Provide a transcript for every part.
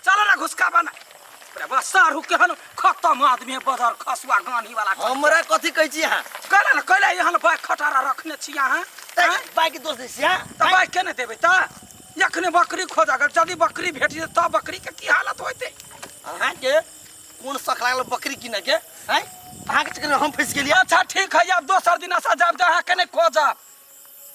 चलो ना घुसका बना। अरे बस सारू केहन खत्म आदमी है, बदर खसुआ गानी वाला। हमरा कथी कहै छी अहाँ? कहला ना कहला एहन बाइक खटारा रखने छी अहाँ। तऽ बाइक दोष दै छी अहाँ? तऽ बाइक के नहि देबै तऽ एखने बकरी खोजऽ गेल, यदि बकरी भेट जेतै तऽ बकरी के की हालत होइतै? अहाँके कोन शख लागल बकरी किनऽ के? आँय, अहाँके चक्करमे हम फँसि गेलियै। अच्छा ठीक है, आब दोसर दिन से जायब तऽ अहाँके नहि खोजब।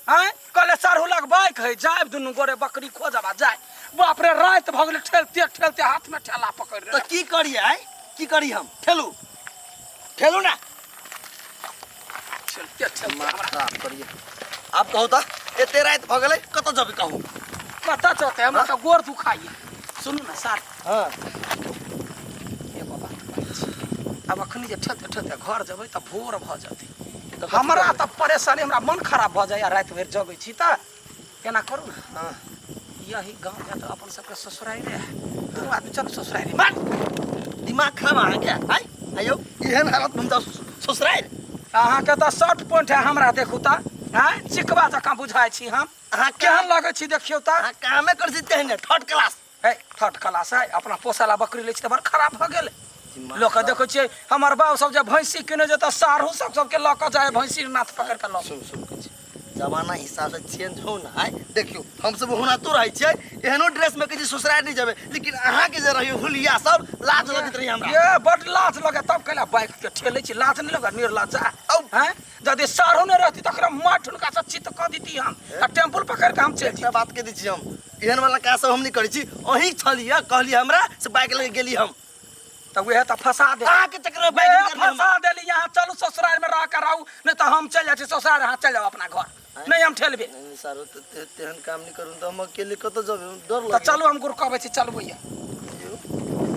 आँय कहले साढ़ू लग बाइक है, जायब दुनू गोरे बकरी खोजब आ जाय। बाप रे राति भऽ गेलै, ठेलते ठेलते हाथमे ठेला पकड़ि तऽ की करी? आँय की करी हम? ठेलू ठेलू ना। ठेलते ठेलते हमरा खराब करिए। आब कहू तऽ एते राति भऽ गेलै, कतऽ जेबै कहू? कतऽ चलतै? हमरा तऽ गोर दुखाइए। सुनू ने सार। हँ। एगो बात कहै छी, आब अखनी जे ठेलते ठेलते घर जेबै तऽ भोर भऽ जेतै। तऽ कथी हमरा करबै? तऽ परेशानी, हमरा मन खराब भऽ जाइए, राति भरि जगै छी। तऽ केना करू ने? हँ। यही गाँव जाय तऽ अपन सबके ससुराइरे है, दुनू आदमी चलू ससुराइरे। बस दिमाग खराब अहाँके। आइ आइयो एहन हालत में हम जाउ ससुरारि? अहाँके तऽ शॉर्ट पॉइंट है, हमरा देखू तऽ आँय चिकबा जकाँ बुझाइ छी हम। अहाँ केहन लगै छी देखियौ तऽ। अहाँ कामे करै छी तेहने थर्ड क्लास है, थर्ड क्लास है। अपना पोसला बकरी लै छी तऽ बड़ खराब भऽ गेल। लोक देखै छियै हमर बाप सब जे भैंसी किने जे तऽ साढ़ू सब सबके लऽ कऽ जाइ, भैंसी नाथ पकड़ि कऽ लऽ। सुन सुन कहै छी, जमाना हिसाब से चेंज हो ना। आइ देखियौ हमसब ओहुना तो रहै छियै एहनो ड्रेस में, कहै छी ससुरारि नहि जेबै, लेकिन अहाँके जे रहियो हुलिया सब लाज लगैत रही हमरा। ये बड लाज लगे तब कैला बाइक के ठेलै छी? लाज नहि लगे निर्लज्जा? औ। हैं यदि साढ़ू नहि रहती तकरा माटि हुनका से चित्त कऽ दीती हम आ टेम्पुल पकड़ि कऽ हम चलि एकटा बात कहि दै छी, हम एहन वाला काज सब हम नहि करै छी। अहीं छलियै, कहलियै हमरा से बाइक लऽ के गेली हम। तऽ उएह तऽ फंसा दे अहाँके चक्कर में बाइक उएह निकालली हम। फंसा देली। यहाँ चलू, ससुराल में रह कर रहू, नहीं तऽ हम चलि जाइ छी ससुराल, अहाँ चलि जाउ अपना घर। नहीं हम ठेलबे। नहीं नहीं सारो, तेहन काम नहीं करू तऽ हम अकेले कतऽ जेबै? डर तऽ लगैया। चलू, हम गुरु कहबै छी, चलू भैया।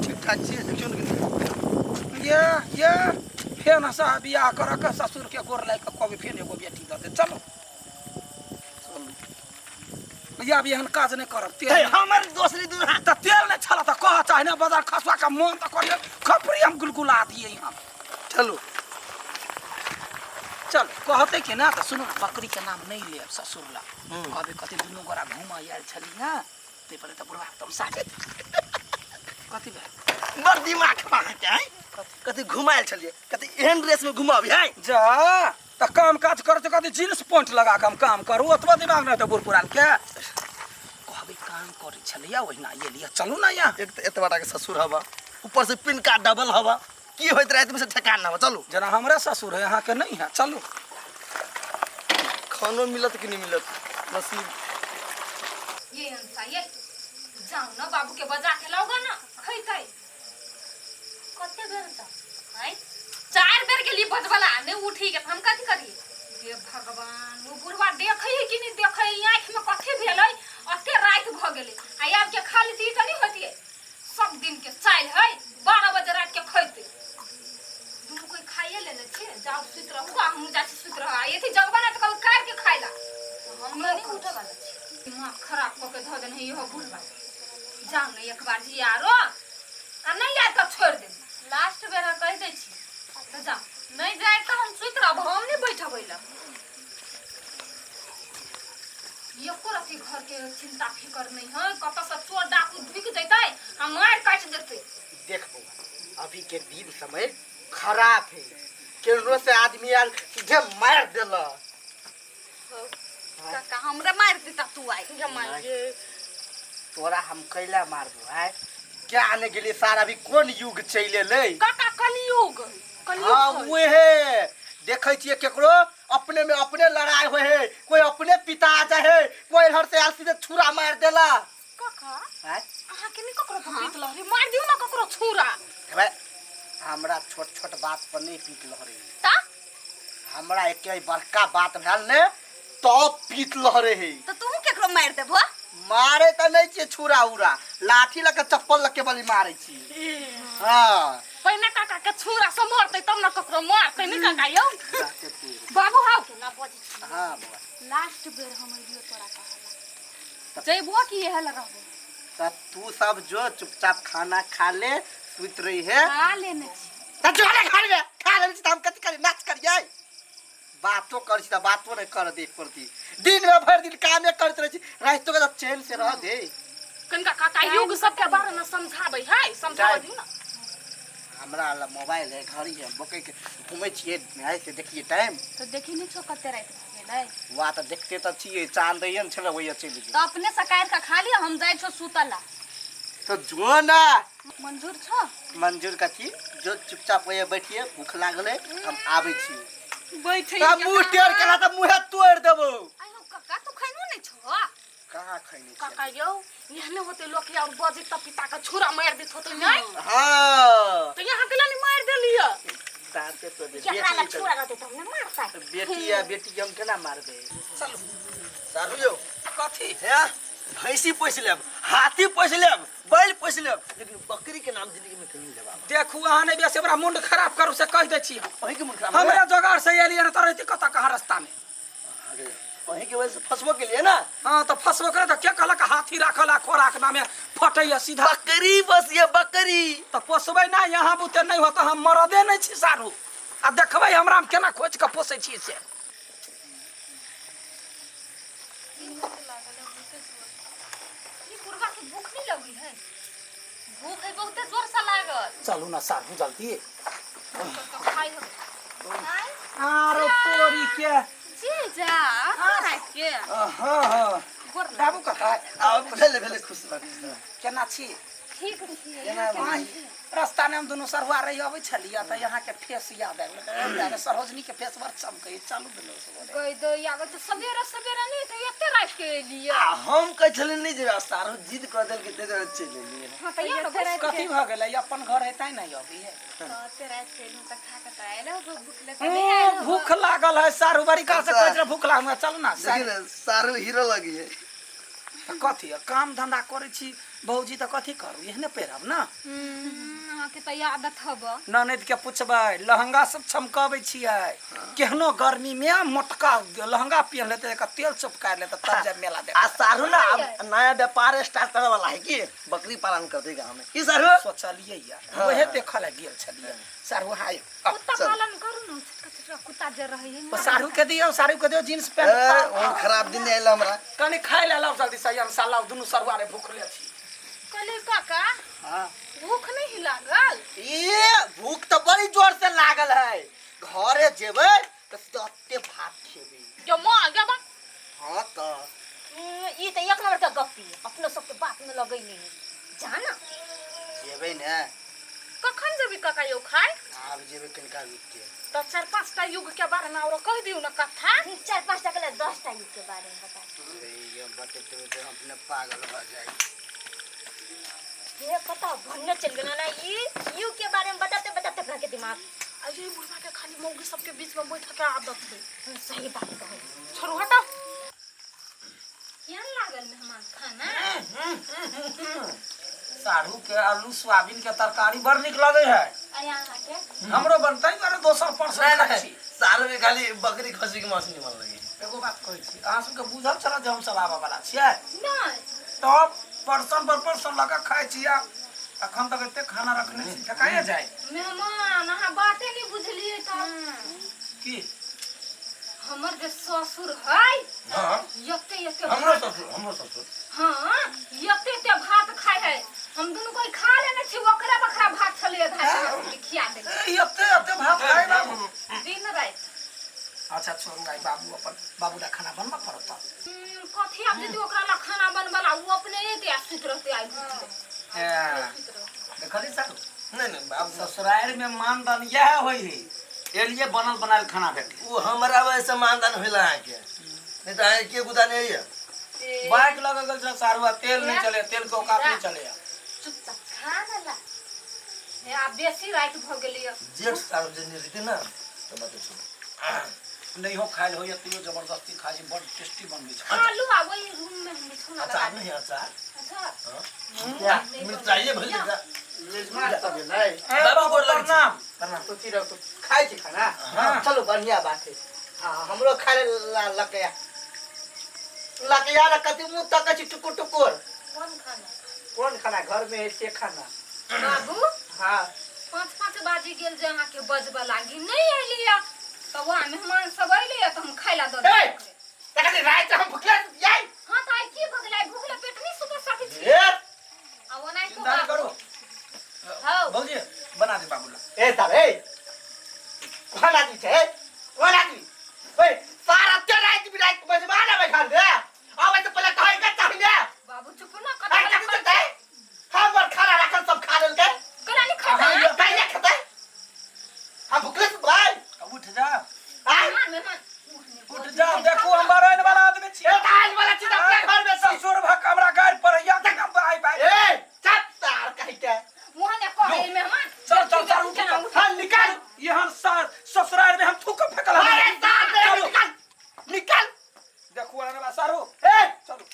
ठीक ठाक छियै? देखियौ ने कनी। ये फेर से बियाह कर के ससुर के गोर लागि कऽ कहबै, फेर एगो बेटी दऽ दे। चलू भैया, अभी एहन काज नहि करब। तेल हे, हमर दोसरी दूर तऽ तेल नहि छल तऽ कह चाहे ने। बजार खसुआ के मन तऽ करिए खपरी हम गुलगुला दिए हम। चलू। चल कहते कि ना तऽ सुनू ने, बकरी के नाम नहीं लेब ससुर ला। कहबे कथी दुनू गोरा घूमऽ आयल छली ना, ताहि पर तऽ बुढ़वा तमसा जेतै। कथी भेल? बड़ दिमाग खराब अहाँके। आँय कथी घुमायल छलियै? कथी एहन ड्रेस में घुमाबी है? जा तऽ काम काज करते कथी जींस पैंट लगा कऽ हम काम करू? ओतबा दिमाग नहि तऽ बूढ़ पुरान के। कहबै काम करै छलियै ओहिना एलियै। चलू ने यहाँ। एक तऽ एतबा टाके ससुर हवा, ऊपर से पिनका डबल हवा, की होइत राति में से ठेकान ना हवा। चलू। जेना हमरे ससुर है, अहाँके नहीं है। चलू। खानो मिलत कि नहीं मिलत नसीब। ये अंसा ये जाओ ना, बाबू के बजा के लाओगा ना खैतै। कते बेर त आय चार बेर गेली बजबला, नहीं उठी के हम कथी करी? हे भगवान, वो बुढ़वा देखै है कि नहीं देखै है? आँखि में कथी भेलै? अते राति भ गेलै आ आब के खा लेती तऽ नहीं होतियै। सब दिन के चालि है, 12 बजे राति के खैतै। दुनू कोई खाइए लेने छी, जाओ सुति रहू आ हमहूँ जाइ छी सुति रहू। आ एथी जगबा ना तऽ कहबै काटि के खाइ ला, हम नहि उठऽ वाला छी। दिमाग खराब कऽ के धऽ देने है इहो बुढ़वा। जाउ ने एक बार जी आरो आ नहीं आयत तऽ छोड़ि देब। लास्ट बेर कहि दै छी। तऽ जाउ। नहीं जाए तऽ हम सुति रहब, हम नहीं बैठबै लए। एको रत्ती घर के चिंता फिकर नहीं है, कतऽ से चोर डाकू ढुकि जैतै आ मारि काटि देतै। देख बउआ, अभी के दिन समय खराब है, केकरो से आदमी आयल सीधे मार देलक। काका हमरा मारि देता तू आइ। तोरा हम कैला मारबो? आय क्या आने गेलिए सार, अभी कोन युग चलि एलै? काका कलयुग कलयुग हाँ है। उहे देखै छियै, केकरो अपने में अपने लड़ाई होए है, कोई अपने पिता आ जाए है, कोई इधर से आयल सीधे छुरा मार देला। काका आय? अहाँके नहि ककरो पर पीत लहरी? मारि दियौ ने ककरो छुरा। हे, हमरा छोट छोट बात पर नहीं पीट लहरे। ता हमरा एके बड़का बात भेल ने तब पीट लहरे है। तऽ तू केकरो मारि देबो? मारे तऽ नहीं छियै छुरा उरा, लाठी लऽ के चप्पल लऽ के बलि मारे छी। हाँ। पहिने काका के छुरा से मारतै तब ने ककरो मारतै। नहि काका यौ? बाबू हाउ ना बजै छी। हाँ बौआ। लास्ट बेर हम अइलियो तोरा कहला, जइबो कि इहे लए रहबो? तब तू सब जो चुपचाप खाना खा ले, सुति रही है। खा लेने छी। तऽ जो ने घर में खा लेने छी तऽ हम कथी करी? नाच करियै? बातो करै छी तऽ बातो नहि कर दे प्रति। दिन में भरि दिन कामे करैत रहै छी, रातिो के तऽ चैन से रह दे। कनिका काका युग सबके बारे में समझाबै है, समझाबै दियौ ना। हमरा लग मोबाइल है, घड़ी है, बकै के घुमै छियै, आइ से देखिए टाइम। तो देखी नहीं छो कते राति भऽ गेलै। वा तऽ देखते तऽ छियै, चाँद दैये ने छलै, ओहिया चलि गेल। तो अपने से काटि कऽ खा लिअ, हम जाइ छो सुतला। तो जो ना। मंजूर छो? मंजूर कथी, जो चुपचाप ओहिया बैठिए, भूख लागल है, हम आबै छी। बैठै तऽ मुँह टेढ़ केला तऽ मुँहे तोड़ि देबौ। आयो काका, तू खैनो नहीं छो? कहाँ खैने छियै? काका यौ, एहने होते लोक और बजै त पिता के छुरा मारि दैत होते नहीं? हाँ। तो यहाँ के लानी मारि देलियै। दाँते तोड़ि देबै। केकरा लग छुरा रहतै तऽ हम ने मारतै। बेटी या बेटी के हम केना मारबै? चलू। सारू यौ। कथी? हे, भैंसी पोसि लेब, हाथी पोसि लेब, बैल पोसि लेब, लेकिन बकरी के नाम जिंदगी में कहीं नहीं लेब। देखू, अहाँ नहीं बेसी हमरा मुंड खराब करू से कहि दै छी हम। अहीं के मुंड खराब हमरा जोगाड़ से एलियै ने तऽ रहिती कतऽ कहाँ रास्ता में। अरे, अहीं के वजह से फंसबो के लिए ना। हाँ, तो फंसबो करे तऽ के कहलक हाथी राखल आ खोराक नामे फटैया सीधा। बकरी बस ये बकरी। तऽ पोसबै ना, यहाँ बुते नहीं होता, हम मरदे नहीं छी सारू। आ देखबै हमरा हम केना खोजि कऽ पोसै छी से। ई बुढ़वा के भूख नहीं लगी है? भूख है बहुते जोर से लागल। चलू ना सारू जल्दी। तो खाइ हो। आरो तोरी के। जी जा, रात के। हाँ हाँ। गोर बाबू कथा। आ भेले भेले, खुश रह, खुश रह। केना छी? ठीक छी। केना आइ रास्ता में हम दुनू सरहुआ रही अबै छलियै तऽ यहाँ के फेस याद आबि गेल। सरोजनी के फेस बड़ चमकै। चलू दुनू सब। गई दो आबै तऽ सवेरे सवेरे नहीं तऽ एते रात के एलियै। आ हम कहै छलियै नहि जेबै, सारू जिद कऽ देलकै ताहि दुआरे चलि एलियै। हाँ तऽ यार कथी भऽ गेलै? अपन घर हेतै नहि अभी है। एते राति के एलहुँ तऽ खा कऽ तऽ आयल होबो, भूख लग नहि आयल होबो। भूख लागल है सारू, बड़ी काल से कहै छलै भूख लागल है, चलू ना। देखी ने, सारू हीरो लगी है। तऽ कथी काम धंधा करै छी भौजी, तऽ कथी करू? एहने पहिरब ना। अहाँके तऽ आदत हब। ननैद के पुछबै, लहंगा सब चमकबै छियै। केहनो गर्मी में मोटका लहंगा पहिन लेतै, एकर तेल चपका लेतै तब जाय मेला देख। आ सारू ना अब नया व्यापार स्टार्ट करे वाला है कि बकरी पालन करते गांव में की सारू? सोचलियै या ओहे देखऽ लए गेल छलियै सारू। हाय कुत्ता पालन करू ने, छोटका छोटका कुत्ता जे रहै है। सारू के दियौ, सारू के दियौ जींस ए, पैंट। ओहन खराब दिन आयल हमरा। कनि खाइ लए लाउ जल्दी से, हम साला दुनू सरुआ रे भूखले छी। कहलियै काका, हाँ। भूख नहीं लागल? ये भूख तो बड़ी जोर से लागल है, घरे जेबै तऽ एते भात खेबै। जो माँ गे बा। हाँ तऽ ई तऽ एक नंबर के गप्पी है, अपनो सबके बात में लगै नहीं है। जा ना। जेबै ने। कखन जेबी काका यौ खाय? आब जेबै कनिका रुकि के। तऽ चारि पाँच टा युग के बारे में औरो कहि दियौ ने कथा। चारि पाँच टा के लेल 10 टा युग के बारे में बता। ये बतेते बतेते हम अपने पागल भऽ जाइ। ये पता भन्ने चलि गेल ना, ई युग के बारे में बताते बताते अपना के दिमाग। आ ये बुढ़वा के खाली मौगी सबके बीच में बैठ के आदत है। सही बात कहै। छोड़ू, हटाओ। केहन लागल मेहमान खाना? सारू के आलू सोयाबीन के तरकारी बड़ नीक लगै है। अरे अहाँके हमरो बनतै अरे दोसर परसों नहीं खाइ नहीं छी। सारू के खाली बकरी खसी के मांस निमन लगे। एगो बात कहै छी, अहाँ सबके बुझल छल जे हम सब आबऽ वाला छियै? नहीं। तब परसन पर परसन लऽ कऽ खाइ छी आ अखन तक एते खाना रखने छी, फेकाए जाय। मेहमान अहाँ बाते नहीं बुझलियै तऽ। की? हमर जे ससुर है। हाँ। एते एते हमरो भात। ससुर, हमरो ससुर। हाँ, एते एते भात खाय है, हम दुनू कोई खा लेने छी, ओकरे बखरा भात छलै आधा खिया देलियै। ए, एते एते भात खाय बाबू दिन राति। अच्छा छोड़ू, आइ बाबू अपन बाबू ला खाना बनबऽ पड़त। कथी आब जेतै ओकरा ला खाना बनबऽ ला, उ अपने एते आ सुति रहतै आइ भूखले। ए, देखली सारू? नहीं नहीं बाबू, ससुराल में मानदान इएह होइ है, एलिए बनल बनायल खाना भेटै। वो हमरा वजह से मानदान होला अहाँके, नहीं तऽ अहाँके के गुदा नहीं है। बाइक लग गेल छै सारू आ तेल नहीं चले, तेल के औकात नहीं चले। चुपचाप खा ने ला। हे, आब बेसी राति भऽ गेलैया। जेठ सारू जे नहीं रहते ना तो बात छोड़ो। नहीं हो खायल होइए तैयो जबरदस्ती खाइ छी, बड़ टेस्टी बनबै छै। खा लू आ वही रूम में हम बिछौना लगा अचार देब। नहीं अचार? अच्छा। हाँ, मिर्चाइए भइल जेता। मेजबान तऽ भेलै। ए, बाबू गोर लगै छी। प्रणाम। प्रणाम। तो फिर तो खाइ छी खाना? हाँ। चलो बढ़िया बात है। हाँ, हमरो खाय ला लकया लकया ना कथी मुँह तकै छी टुकुर टुकुर। कोन खाना? कोन खाना घर में है से खाना। बाबू। हाँ। पाँच पाँच बाजी गेल जे अहाँके बजबऽ लागी, नहीं एलियै तऽ वहाँ मेहमान सब एलियै तऽ हम खाय ला दऽ ए, देलियै। तखन राति हम भुखले जाय। हाँ तऽ आइ की भऽ गेलै? भुखले पेट नहीं सुतऽ सकै छी। ए आ ओनाहितो चिंता नहीं करू। हौ। भौजी बना दे बाबू ला। ए साहब ए कोन आदमी छै कोन आदमी ओए सारा ते राति बिराति मेजबान आबै खान रे आबै तऽ पहिले कहै के चाही ने। बाबू चुप ना। आइ कथी कथी चलतै? हमर खाना राखल सब खा लेलकै। केना नहीं खाता? अहाँ कहिया खेतै? हम भुखले सुतबै? उठ जा। आइ मेहमान मेहमान उठ जा, देखू हम बरैन वाला आदमी छी। ए दाल वाला चीज अपने घर में छी। ससुर भक हमरा गाड़ पड़ैया त हम आई भाई। ए चुप तार कहि के मुँह ने कहै मेहमान। चल चल चल उठ। केना उठ? हम निकाल यहाँ ससुराल में हम थूक फेकल। अरे सार चलू। निकाल निकाल। देखू अरे सारू। ए चलू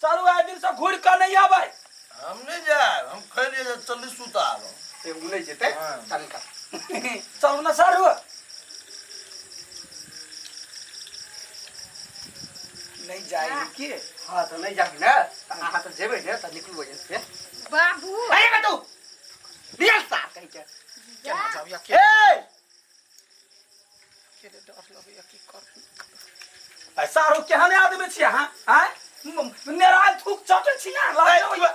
चलू, आइ दिन से घुरि कऽ नहीं आबै। हम नहीं जाए, हम खैलिए चली सुता आबो। ए उ नहीं जेतै। हाँ। चल निकाल। चलू ना सारू। नहीं जाए की? हाँ तो नहीं जाबी ना त अहाँ तो जेबै ने त निकलू एहन से। बाबू अरे बेटू निकल सार कहि के। केना जाउ या के ए अकेले डर लगैया की कर। ऐ सारू केहन आदमी छी अहाँ? आँय नेराल थूक चटै छी अहाँ, लाज अबैया।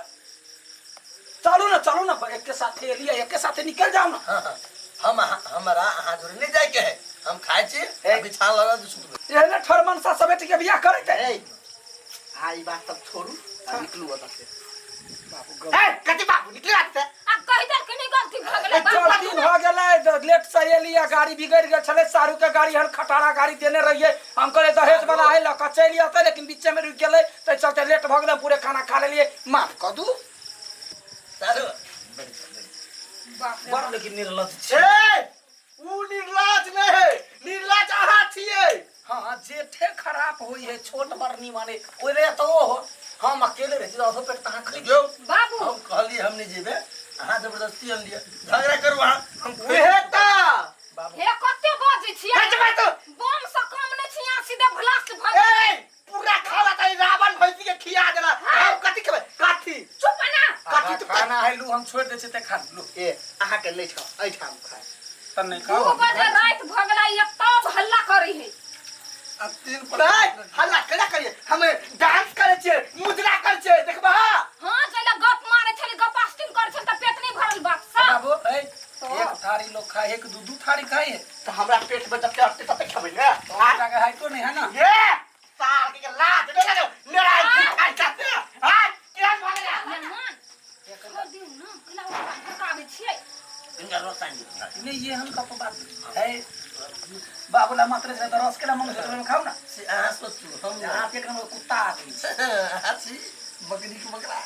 चलू ना चलू ना, एके साथे एलियै एके साथे निकल जाउ ना। हाँ, हाँ। हम हमरा अहाँ जोरे नहीं जाए के है, हम खाए छी ए। बिछान लगा के सुतबै। एहने ठरमनसा समेट के बियाह करैत है। ए हाँ ई बात सब छोड़ू आ निकलू ओतऽ से। बाबू गौ। ए कथी बाबू निकलू हाथ से। आ कहि देल कि नहीं गलती भऽ गेलै बाबू। गलती भऽ गेलै, लेट से एलियै, गाड़ी बिगड़ि गेल छलै। सारू के गाड़ी हन खटारा गाड़ी देने रहियै, हम कहलियै दहेज वाला है लऽ कऽ चलि अतै, लेकिन बीचे में रुकि गेलै ताहि चलते लेट भऽ गेलै। पूरे खाना खा लेलियै, माफ कऽ दू। सारू बैठ जा, बैठ जा। बाप रे। बड़ लेकिन निर्लज छै। ए उ निर्लज नहीं है, निर्लज अहाँ छियै। हाँ जेठे खराब होई है, छोट बरनी माने ओइ रे तो हो। हम अकेले रहती तो पेट तहाँ खा। देखियौ बाबू हम कहलिए हम नहीं जेबे, अहाँ जबरदस्ती अनलिए, झगड़ा करू अहाँ। हम उहे त बाबू हे कते बजै छियै? ए चुप तू। बम से कम नहीं छी अहाँ, सीधे ब्लास्ट भऽ गेल। ए पूरा खाना त ई रावण भैंसी के खिया देला। हम कथी खेबै? कथी? चुप ना। कथी तू खाना है लू, हम छोड़ दै छियै ते खा लू। ए अहाँ के नहीं खाओ, एहिठाम खाए। त नहीं 2 खाओ। बजे राति भऽ गेलै, एक तब हल्ला करै है। अब तीन नहीं हल्ला केना करिए? हम डांस करे छियै, मुजरा करे छियै, देखबा। हाँ जइला गप मारै छली, गप आस्टिंग करै छली त पेट नहीं भरल बाप सा। बाबू ए एक थारी लोग खाए है कि दू दू थारी खाए है? तो हमरा पेट में जब अटते तब खेबै ने। तो लगे है तो नहीं है ना? ये सार के लाज नहीं लगे मेरा खाइ जाते। हां केहन भऽ गेलै? मेहमान छोड़ दियौ ना, केना ओकरा भड़काबै छियै? इनका रस आनि दियौ। नहीं ये हम कप बात है बाबूला मात्र से रस केना मंग में खाओ ना। से अहाँ सोचू हम अहाँ एक नंबर कुत्ता आदमी छी। अहाँ छी बकरी के बकरा।